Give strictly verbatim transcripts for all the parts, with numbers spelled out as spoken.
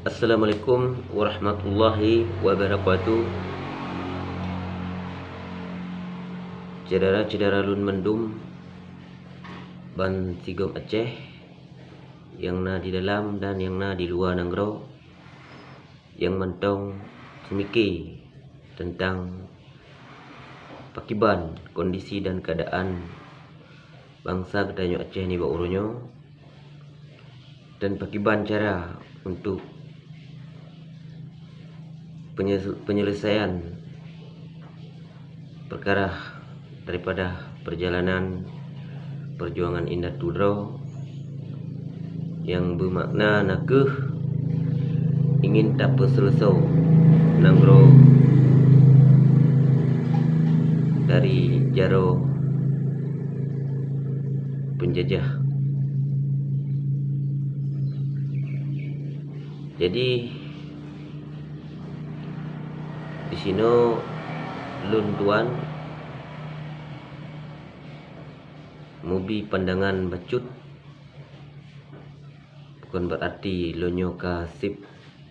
Assalamualaikum warahmatullahi wabarakatuh. Syedara-syedara lôn mandum bansigom Aceh, nyang na di dalam dan nyang na di luwa nanggroe, nyang mantong seumike teuntang pakiban kondisi dan keuadaan bansa geutanyoe Aceh nibak uroe nyoe, dan pakiban cara untuk penye-, penyelesaian perkara daripada perjalanan perjuangan indatu droe, nyang beumakna nakeuh ingin tapeuseuleusoe nanggroe dari jaroe peunjajah. Jadi, disinoe lôn tuan mubi pandangan bacut, bukan berarti lôn nyoe ka seb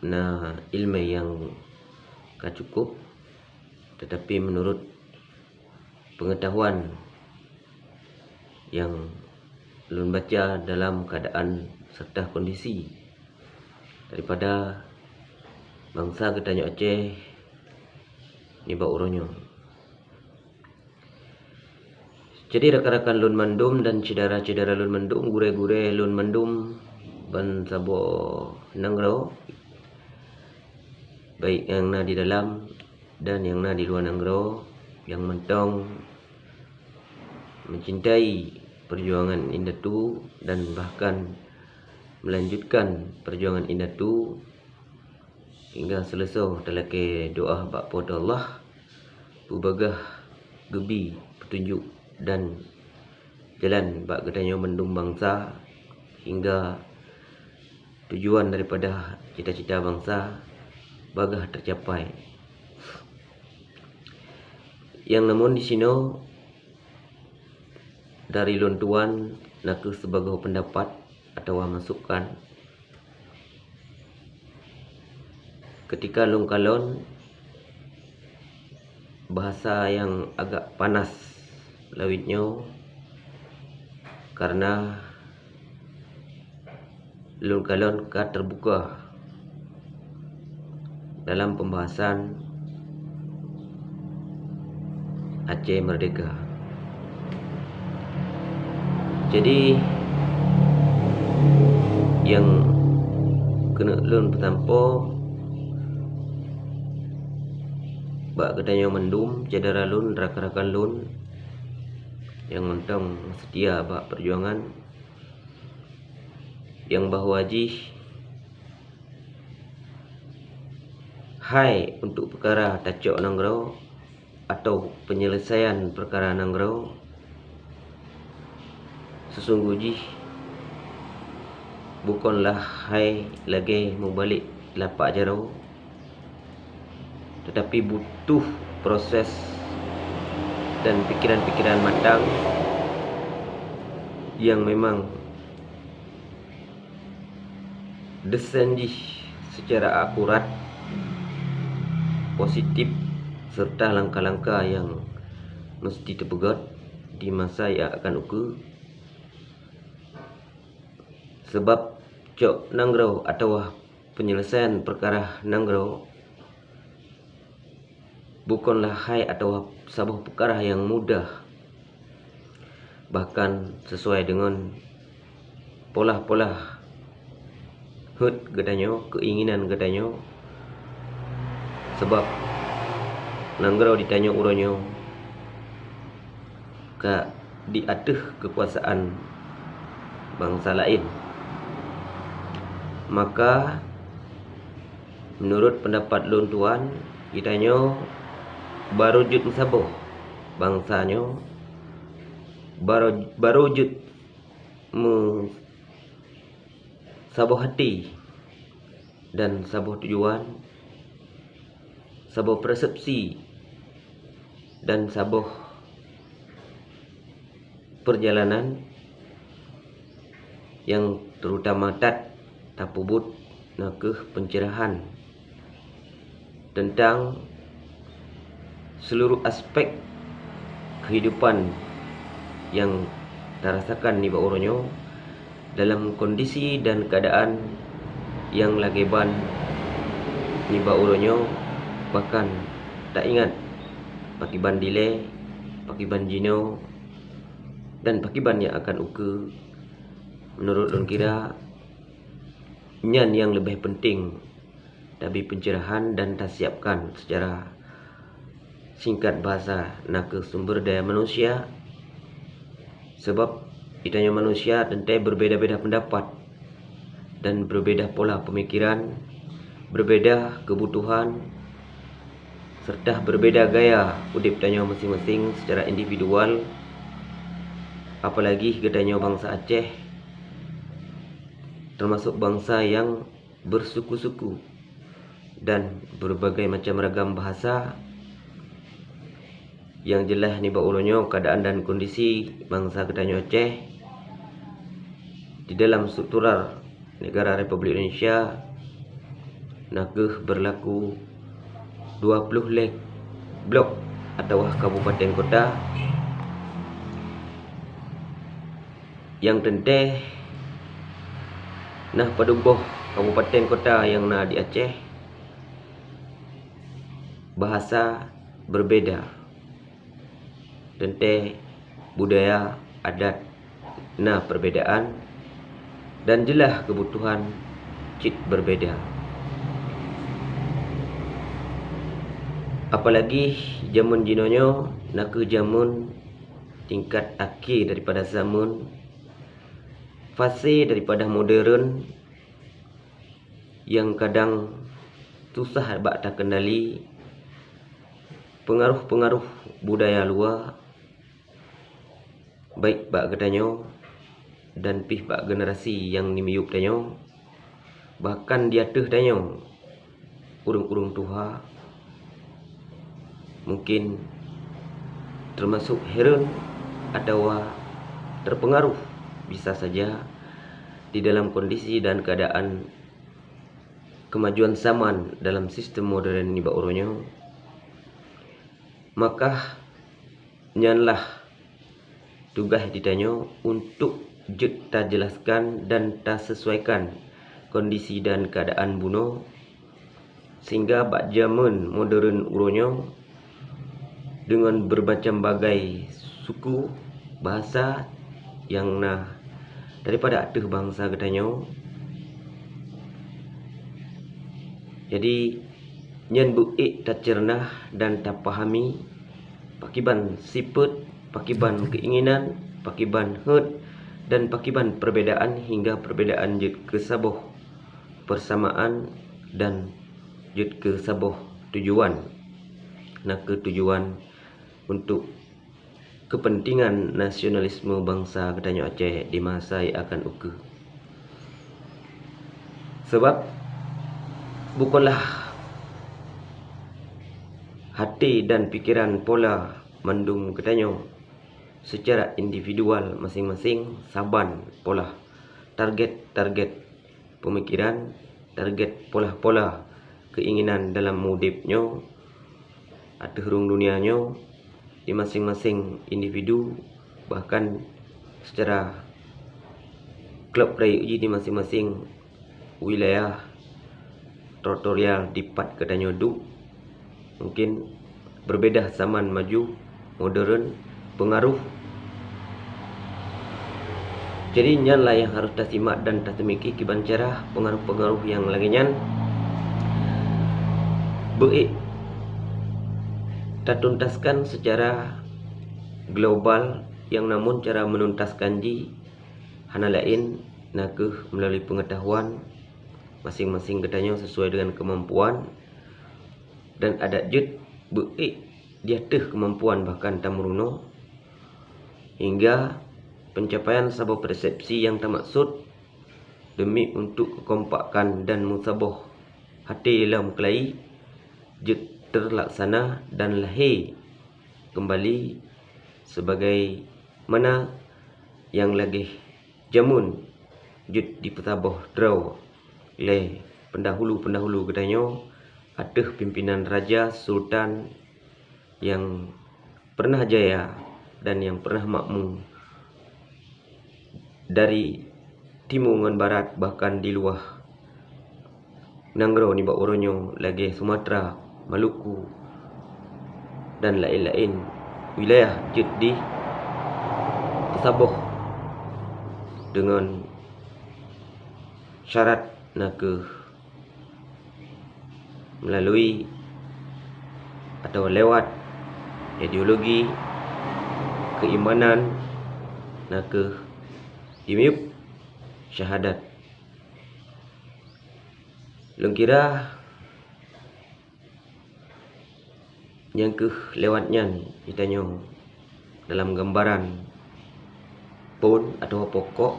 na iéleumé nyang ka cukup, tetapi menurut pengetahuan nyang lôn baca dalam keadaan serta kondisi daripada bansa geutanyoe Aceh nibak uroe nyoe. Jadi rakan-rakan lôn mandum dan syedara-syedara lôn mandum, gurée-gurée lôn mandum bansaboh nanggroe, baik nyang na di dalam dan nyang na di luwa nanggroe, nyang mantong mencintai perjuangan indatu dan bahkan melanjutkan perjuangan indatu hingga seuleusoe, talakée doá bak Po teu Allah, peubagaih geubi peutunjuk dan jalan bak geutanyoe mandum bansa hingga tujuan daripada cita-cita bansa bagaih teucapai. Nyang na mon disinoe dari lôn tuan nakeuh sibagoe peundapat atawa masukan. Keutika lôn kalon bahasa nyang agak panas lawét nyoe, kareuna lôn kalon ka teubuka dalam peumbahasan Aceh Merdeka. Jadi, nyang keuneuk lôn peusampoe bak geutanyoe mandum, syedara lôn, rakan-rakan lôn nyang mantong seutia bak peujuangan, nyang bahwa jih hai untuk peukara tacok nanggroe atau peunyeuleusayan peukara nanggroe, seusunggoh jih bukonlah hai lagée mubalek lapak jaroe, tetapi butuh proses dan pikiran-pikiran matang nyang memang desain jih secara akurat, positif, serta langkah-langkah nyang meusti teupeugét di masa nyang akan ukeue. Sabab cok nanggroe atawa peunyeuleusayan peukara nanggroe bukonlah hai atawa saboh peukara nyang mudah, bahkan sesuai deungon polah-polah heuet geutanyoe, keuinginan geutanyoe, sabab nanggroe ditanyoe uroe nyoe ka di ateueh keukuasaan bansa laén. Maka, meunurot peundapat lôn tuan, geutanyoe barô jeuet meusaboh bansa nyoe, barô, barô jeuet meusaboh até dan saboh tujuan, saboh persepsi dan saboh peurjalanan nyang teurutama that tapeubuet na kheueh pencerahan teuntang seuluruh aspek keuhidupan nyang tarasakan nibak uroe nyoe dalam kondisi dan keuadaan nyang lagée ban nibak uroe nyoe, bahkan taingat pakiban dilée, pakiban jinoe, dan pakiban nyang akan ukeue. Meunurot lôn kira, nyan nyang leubeh peunteng tabi pencerahan dan tasiapkan seucara singkat bahasa na kheueh sumber daya manusia, sabab geutanyoe manusia teuntée berbeda-beda pendapat dan berbeda pola pemikiran, berbeda kebutuhan, serta berbeda gaya udeb tanyoe masing-masing secara individual, apalagi geutanyoe bansa Aceh termasuk bansa nyang bersuku-suku dan berbagai macam ragam bahasa. Nyang jeulaih nibak uroe nyoe keuadaan dan kondisi bansa geutanyoe Aceh di dalam struktural negara Republik Indonesia na kheueh berlaku dua puluh lé blok atawa kabupaten kota. Nyang teuntée na padub boh kabupaten kota nyang na di Aceh, bahasa berbeda, teuntée budaya adat na perbedaan, dan jeulaih keubutuhan cit berbeda. Apalagi jamén jinoe nyoe na kheueh jamén tingkat akhé daripada zamén, fase daripada modern nyang kadang susah bak takendali, peungaruh-peungaruh budaya luwa, baik bak geutanyoe dan pih bak generasi nyang nimiyueb tanyoe, bahkan di ateueh tanyoe, ureuëng-ureuëng tuha, mungkin termasuk hireuen atawa terpengaruh bisa saja di dalam kondisi dan keadaan kemajuan zaman dalam sistem modern nibak uroe nyoe, maka nyanlah tugaih geutanyoe untuk jeuet tajeulaskan dan tasesuaikan kondisi dan keadaan bunoe, sehingga bak jamén modern uroe nyoe, deungon bermacam bagai suku, bahasa nyang na daripada ateueh bansa geutanyoe. Jadi, nyan beu-ék taceurnah dan tapahami pakiban sifeuet, pakiban keuinginan, pakiban heuet, dan pakiban perbedaan hingga perbedaan jeuet keu saboh persamaan dan jeuet keu saboh tujuan, na kheueh tujuan untuk kepentingan nasionalisme bansa geutanyoe Aceh di masa nyang akan ukeue. Sebab bukanlah hati dan pikiran pola mandum geutanyoe secara individual masing-masing saban pola target-target peumikiran, target pola-pola keuinginan dalam udeb nyoe ateueh rhueng dunia nyoe di masing-masing individu, bahkan secara klub rayeuk jih di masing-masing wilayah territorial dipat geutanyoe duek. Mungkin berbeda zaman maju, modern, pengaruh. Jadi nyan lah nyang harôh tasimak dan taseumiki kiban cara pengaruh-pengaruh nyang lagée nyan beu-ék tatuntaskan secara global, nyang namun cara menuntaskan jih hana laén na kheueh meulalu peungeutahuan masing-masing geutanyoe sesuai dengan keumampuan dan adat jeuet beu-ék di ateueh keumampuan bahkan tameurunoe, hingga pencapaian saboh persepsi nyang tamaksud demi untuk keukompakan dan meusaboh até lom keulayi jeuet teulaksana dan lahé keumbali sebagaimana nyang lagée jamén jeuet jipeusaboh droe lé pendahulu-pendahulu geutanyoe ateueh pimpinan raja sultan nyang pernah jaya dan nyang pernah makmu dari timu ngon barat, bahkan di luwa nanggroe nibak uroe nyoe lagée Sumatera, Maluku, dan laén-laén wilayah jeuet jih teusaboh deungon syarat na kheueh melalui atawa lewat ideologi keimanan na kheueh jimiyueb syahadat. Lôn kira nyang kheueh lewat nyan geutanyoe dalam gambaran phon atawa pokok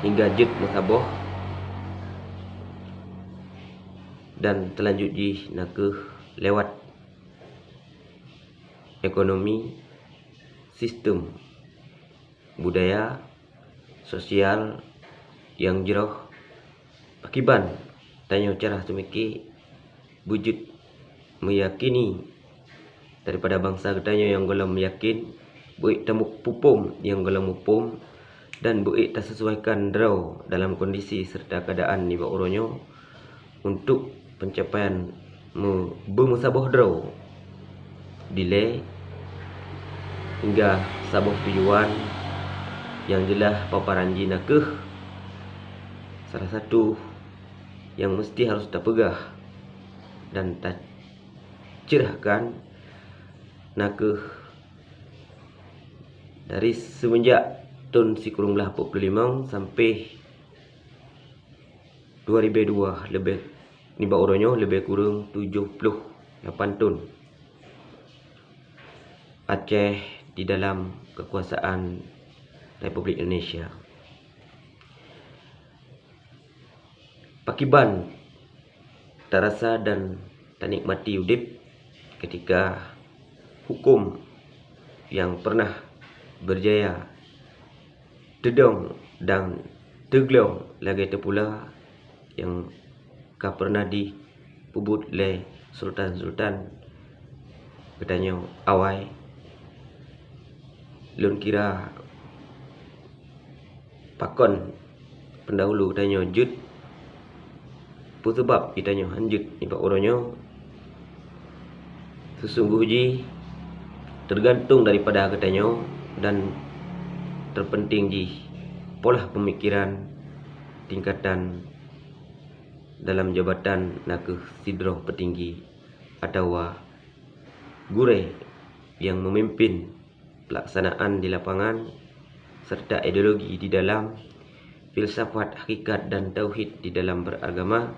hingga jeuet meusaboh dan teulanjut jih na kheueh lewat ekonomi, sistem, budaya, sosial nyang jroh. Pakiban tanyoe cara seumike beujeuet meuyakini daripada bansa geutanyoe nyang gohlom yakin, beuék tamuphom nyang gohlom muphom, dan beuék taseusuaikan droe dalam kondisi serta keuadaan nibak uroe nyoe untuk pencapaian meu-, beumeusaboh droe dilée hingga saboh tujuan nyang jeulaih paparan jih na kheueh salah satu nyang meuseuti harôh tapeugah dan taceurahkan na kheueh dari seumeunjak thon sikureueng blaih peuet ploh limong sampai dua ribée dua leubeh nibak uroe nyoe leubeh kureueng tujoh ploh lapan thon Aceh di dalam keukuasaan Republik Indonesia. Pakiban tarasa dan tanikmati udeb ketika huköm nyang pernah beujaya teudong dan teuglong lagée teupula nyang ka pernah jipeubuet lé sultan-sultan geutanyoe awai. Lôn kira pakon peundahulu geutanyoe jeuet, peue sabab geutanyoe hán jeuet nibak uroe nyoe? Seusunggoh jih teugantung daripada geutanyoe dan teupeunténg jih pola peumikeran tingkatan dalam jabatan na kheueh sidroe peutinggi atawa gurée nyang meumimpén peulaksanaan di lapangan, serta ideologi di dalam, filsafat, hakikat, dan tauhid di dalam beragama,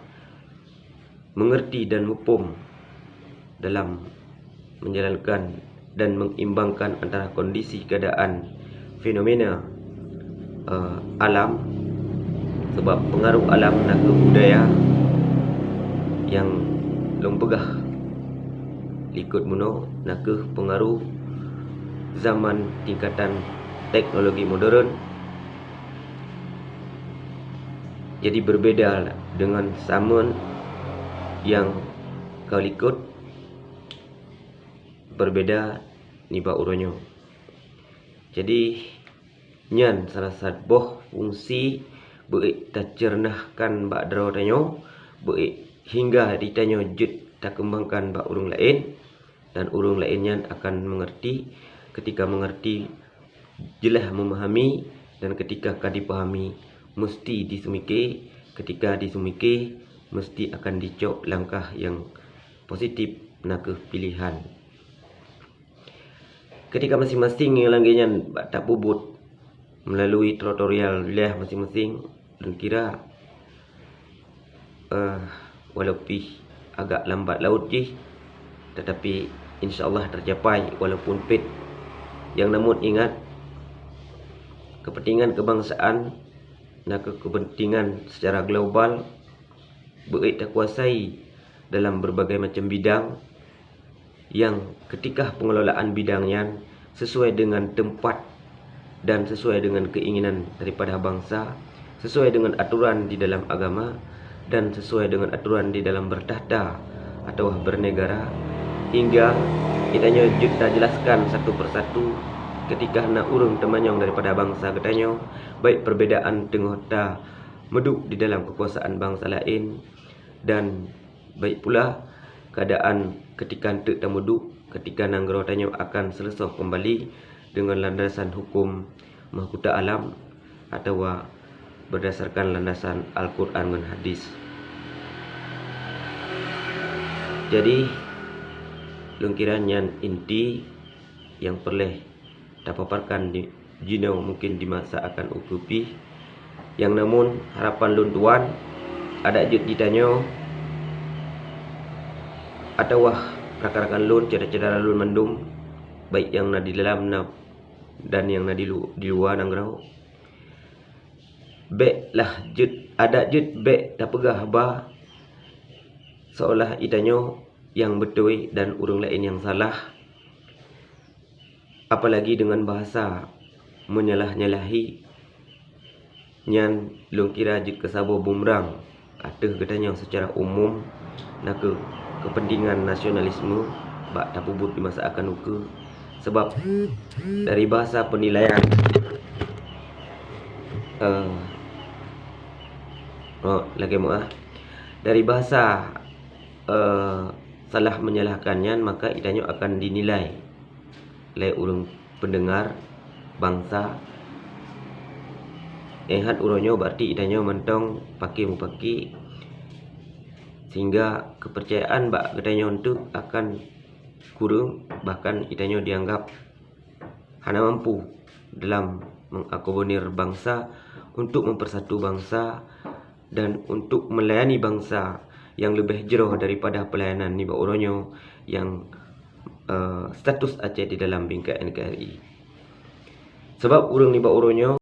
mengerti dan muphom dalam menjalankan dan mengimbangkan antara kondisi keadaan fenomena, eh, alam, sebab pengaruh alam na kheueh budaya nyang lôn peugah likot meunoe na kheueh pengaruh zaman tingkatan teknologi modern. Jadi berbeda dengan zaman nyang ka likot, berbeda nibak uroe nyoe. Jadi nyan salah saboh fungsi beuék taceureunahkan bak droe tanyoe, beuék hingga di tanyoe jeuet takeumbangkan bak ureuëng laén, dan ureuëng laén nyan akan mengerti. Ketika mengerti, jeulaih memahami, dan ketika ka dipahami, mesti diseumike. Ketika diseumike, mesti akan dicok langkah nyang positif, na kheueh pilihan. Ketika masing-masing nyang lagée nyan bak tapeubuet melalui tutorial wilayah masing-masing, dan kira, eh, walau pih agak lambat laut jih, tetapi insya Allah tercapai walaupun pet. Nyang namut ingat, kepentingan kebangsaan na kheueh kepentingan secara global beuék takuasai dalam berbagai macam bidang, nyang ketika pengelolaan bidang nyan sesuai dengan tempat dan sesuai dengan keinginan daripada bansa, sesuai dengan aturan di dalam agama dan sesuai dengan aturan di dalam bertakhta atawa bernegara, hingga geutanyoe jeuet tajeulaskan satu persatu ketika na ureuëng teumanyong daripada bansa geutanyoe, baik perbedaan teungoh ta meuduek di dalam kekuasaan bansa laén, dan baik pula keadaan ketika enteuk tameuduek, ketika nanggroe tanyoe akan seuleusoh keumbali deungon landasan huköm Mahkota Alam atawa berdasarkan landasan Al-Quran ngon Hadis. Jadi, lôn kira nyan inti nyang peureulée tapaparkan di jinoe mungkin di masa akan ukeue pih. Nyang namun harapan lôn tuan, adak jeuet jitanyoe atawa rakan-rakan lôn, syedara-syedara lôn mandum, baik nyang na di dalam na, dan nyang na di lu-, di luwa nanggroe, bék lah jeuet, adak jeuet bék tapeugah haba seolah itanyoe nyang beutôi dan ureuëng laén nyang salah, apalagi deungon bahasa meunyalah-nyalahi. Nyan lôn kira jeuet keu saboh bumerang ateueh geutanyoe seucara umum, nakeuh keupeuntengan nasionalisme bak tapeubuet di masa akan ukeue. Sebab dari bahasa penilaian, eh, oh, lagée meuah, dari bahasa, eh, salah menyalahkan nyan, maka itanyoe akan dinilai lé ureuëng pendengar bansa. Éhat uroe nyoe, berarti itanyoe mantong paki-mupaki, sehingga kepercayaan bak geutanyoe enteuk akan kureueng, bahkan itanyoe dianggap hana mampu dalam mengakomodir bansa, untuk mempersatu bansa, dan untuk melayani bansa nyang leubeh jroh daripada pelayanan nibak uroe nyoe nyang, eh, status Aceh di dalam bingkai N K R I. Sebab ureuëng nibak uroe nyoe